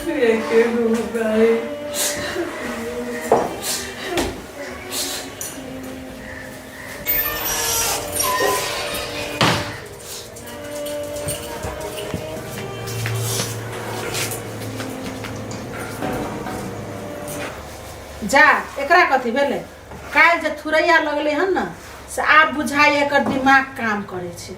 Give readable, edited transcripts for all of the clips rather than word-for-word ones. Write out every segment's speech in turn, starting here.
एके गो उपाय। जा, एकरा कथी भेलै? काल्हि जे थुरैया लगलै हन ने, से आब बुझाइ एकर दिमाग काम करै छै।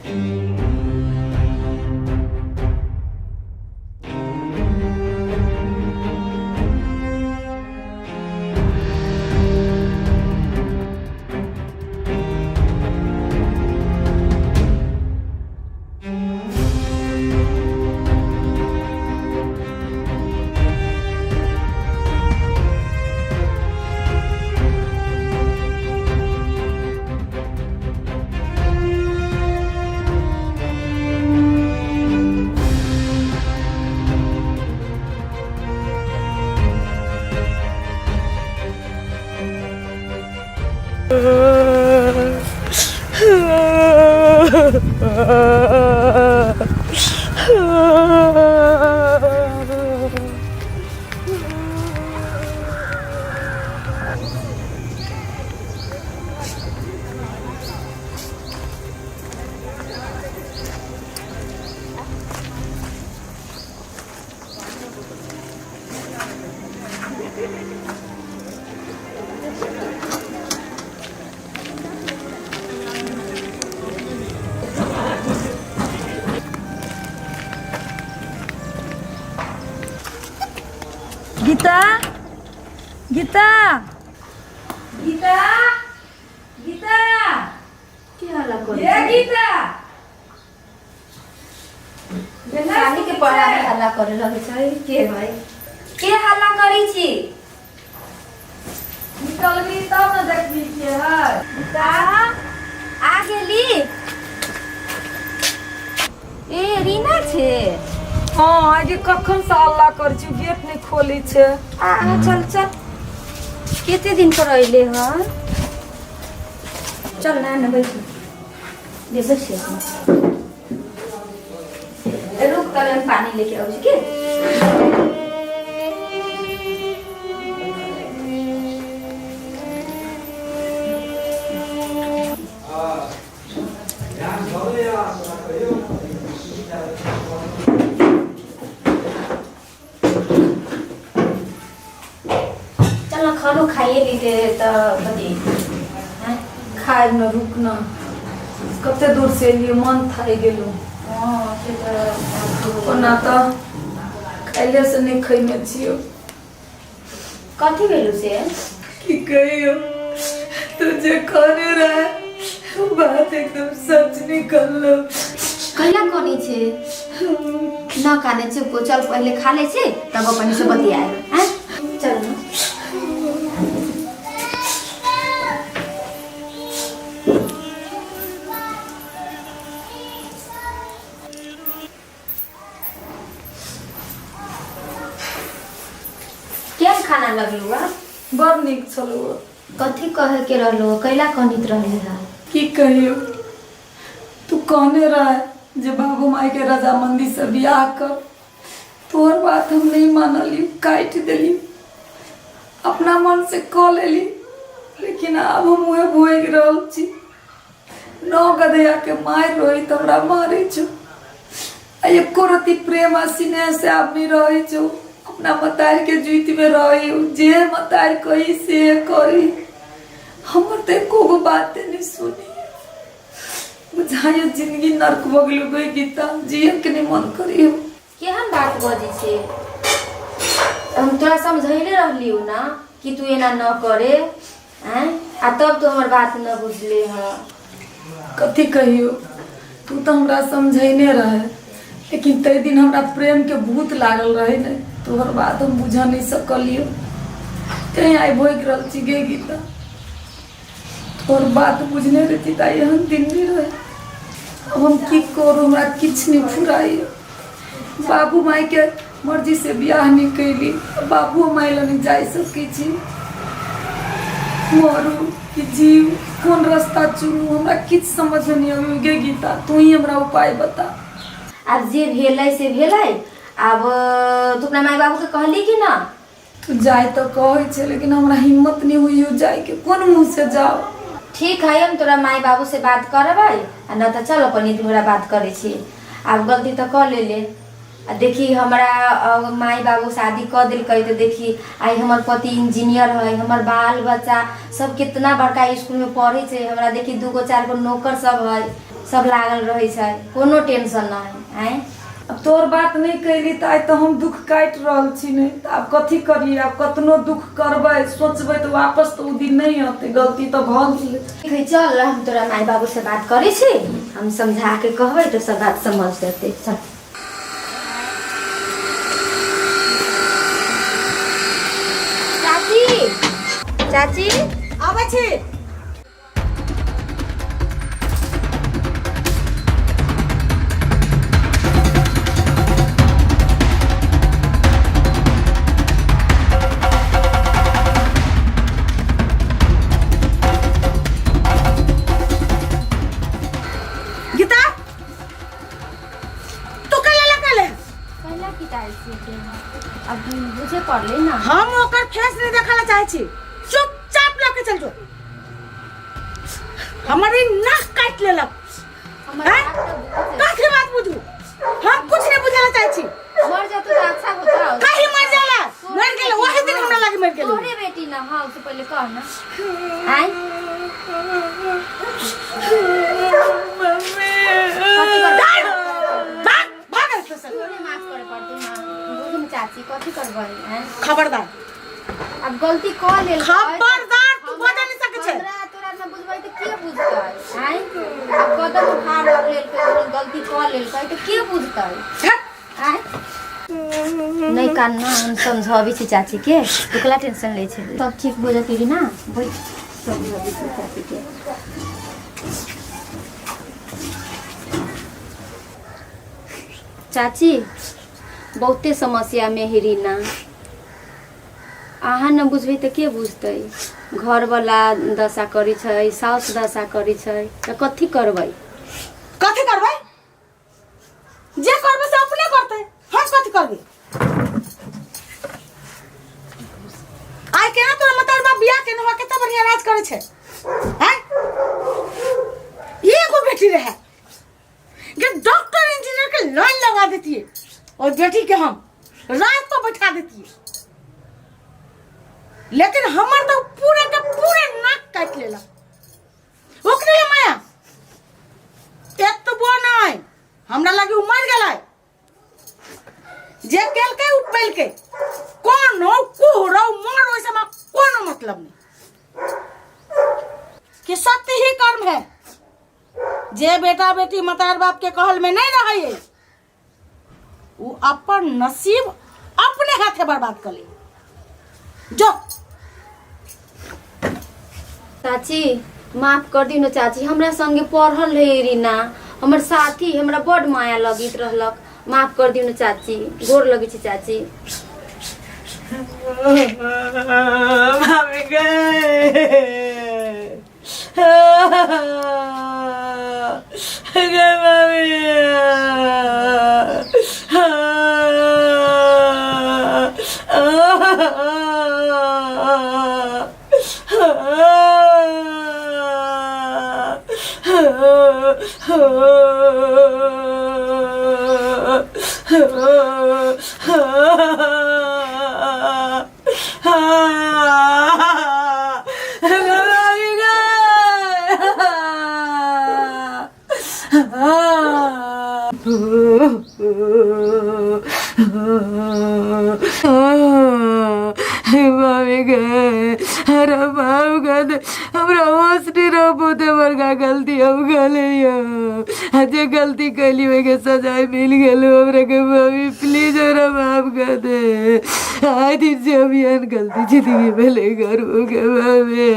गीता, गीता, गीता, गीता। की हल्ला करै ये छी? गीता। साली के पढ़ा में हल्ला करे लगै छै। के है? के हल्ला करै छी? निकलबी तब ने देखबी के है। आ आ गेली। ए रीना छे? हाँ, आगे कखन से हल्ला कर छी, गेट नहीं खोली छे। आ आ, चल चल, कते दिन पर अइले हन? चल ना ना, बैठ ले, बैठ ले। रुक तब, हम पानी लेके आबै छी। के चल न, खानो खाइए लीते तऽ कथी हैं? खाए न, रुक न, कते दूर से एलियै, मन थाकि गेलहुँ। हँ, से तऽ। ओना तऽ काल्हि से नहि खैने छियौ। कथी भेलू से? की कहियो, तू जे कहने रहे बात एकदम सच निकललो। कैला कनै छै? न काने, चुप हो, चल पहिले खा ले छै, तब अपन से बतियाए हैं। चल न। केहन खाना लगलू आ? बड़ नीक छलौ। कथी कहे के रहलो? कैला कनित रहले हा? की कहियो, तू कहने रहे जे बाबू माई के रजामंदी से बियाह कर, तोहर बात हम नहीं मानली, काटि देली, अपना मन से कऽ लेली, लेकिन आब हम उहे भोगि रहल छी। नौ गधैया के मारि रोहित हमरा मारै छौ आ एको रति प्रेम आ स्नेह से आब नहीं रहै छौ। अपना मतार के जुइत में रही, जे मतार कही से करी, हमर तऽ एको गो बाते नहीं सुनी। बुझाइयो जिंदगी नर्क भऽ गेलो गई गीता, जियन के नहीं मन करियो। केहन बात बजै छै? हम तोरा समझैले रहलियौ ना कि तू एना न करे आँय, आ तब तू हमर बात न बुझले हँ। कथी कहियो, तू तऽ हमरा समझैने रहे, लेकिन ताहि दिन हमरा प्रेमके भूत लागल रहे ने, तोहर बात हम बुझऽ नहि सकलियो, तैं आइ भोगि रहल छी गे गीता। तोहर बात बुझने रहती तऽ आइ एहन दिन नहि रहे। अब हम की करू, हमरा किछु नहि फुराइए। बाबू मायके मर्जी से बियाह नहि कैली, बाबू माय लग नहि जाइ सकै छी। मरू कि जीव, कोन रास्ता चुनू, हमरा किछु समझ नहि अबै गे गीता, तू ही हमरा उपाय बता। आब जे भेलै से भेलै, आब तू अपना माय बाबू के कहली कि ना? तू जाय तऽ कहै छै, लेकिन हमरा हिम्मत नहि होइयो जायके, कोन मुँह से जाउ? ठीक है, हम तोरा माय बाबू से बात करबै, आ न तऽ चल अपन दुहरा बात करै छी। आब गलती तऽ कऽ लेले, आ देखी हमरा माय बाबू शादी कऽ देलकै तऽ देखी आइ हमर पति इंजीनियर है, हमर बाल बच्चा सब कितना बड़का स्कूलमे पढ़ै छै, हमरा देखी दूगो चारि गो नौकर सब है, सब लागल रहै छै, कोनो टेंशन नहि है। आँय, आब तोहर बात नहि कैली तऽ आइ तऽ हम दुख काटि रहल छी। नहि तऽ आब कथी करियै? आब कतनो दुख करबै, सोचबै तऽ वापस तऽ ओ दिन नहि अतै, गलती तऽ भऽ गेलै। ठीक है, चल, हम तोरा माय बाबू से बात करै छी, हम समझा के कहबै तऽ सब बात समझ जेतै। चल। चाची, चाची। आबै छी। गीता, तू कल लकले? कहला की ताई छी, अब बुझे पड़ले ना। हम ओकर फेस नहीं देखला चाहे छी, चुपचाप लके चल जो। हमर ई नाक काटि लेलक। हमर हैं? बात तऽ बुझे। कथी बात बुझू? हम कुछ नहीं बुझला चाहे छी। मर जातो तऽ अच्छा होता। कहीं मर जाला? मर गेल वही दिन, हमरा लागे मर गेल। तोहरे बेटी ना? हाँ, उससे पहले कह ना। आय, कथी करबै? भाग भाग ऐसे से। तोरे माफ करे पड़तै ना, बुझू ने चाची, कथी करबै? आँय? खबरदार। अब गलती कऽ लेल। खबरदार, तू बजा नहीं सकै छै। हमरा तोरा न बुझबै तऽ के बुझतै? आँय, आब कदम उठा लेलकै, गलती कऽ लेलकै तऽ के बुझतै? हट। आँय, नहि कान्ना, हम समझाबै छी चाची के, एकला टेंशन लै छै, सब ठीक हो जेतै ना। बैठ, समझाबै छी चाची के। चाची, बहुते समस्या में है रीना। अहाँ न बुझबै तऽ के बुझतै? घरवला दशा करै छै, साउस दशा करै छै, तऽ कथी करबै? कथी करबै? जे करबै से अपने करतै, हम कथी करबै? आइ केना तोरा मतार बाप बियाह केने हुआ, कते बढ़िया राज करै छै। हैं, एगो बेटी रहे कि डॉक्टर इंजीनियर के लाइन लगा देती और बेटी के हम रात पर बैठा देती, लेकिन हमर तो पूरे के पूरे नाक काटि लेलक। ओकरे ले माया एतबो नहि, हमरा लागे उ मरि गेलै। जे केलकै उ पेलकै, कोनो कुहरो मरो ओहि सबमे कोनो मतलब नहि। कि सत्य ही कर्म है, जे बेटा बेटी मतार बाप के कहल में नहीं रहे उ अपन नसीब अपने हाथे बर्बाद कर ले जो। चाची, माफ कर दियौ ने चाची। हमरा संगे पढ़ल रहे रीना, हमर साथी, हमरा बड माया लगैत रहलक। माफ कर दियौ ने चाची, गोर लगै छी चाची। मामी गए, गए मामी। मामी गे, अरे बाप गे, हमरा होश नहीं रहो, बहुते बड़का गलती हम कर जे गलती कैली ओहिके सजाय मिल गेल हमरा के। मामी, प्लीज हमरा माफ कर दे। आइ दिन से हम एहन गलती जिंदगी में नहीं करूँगे मामी।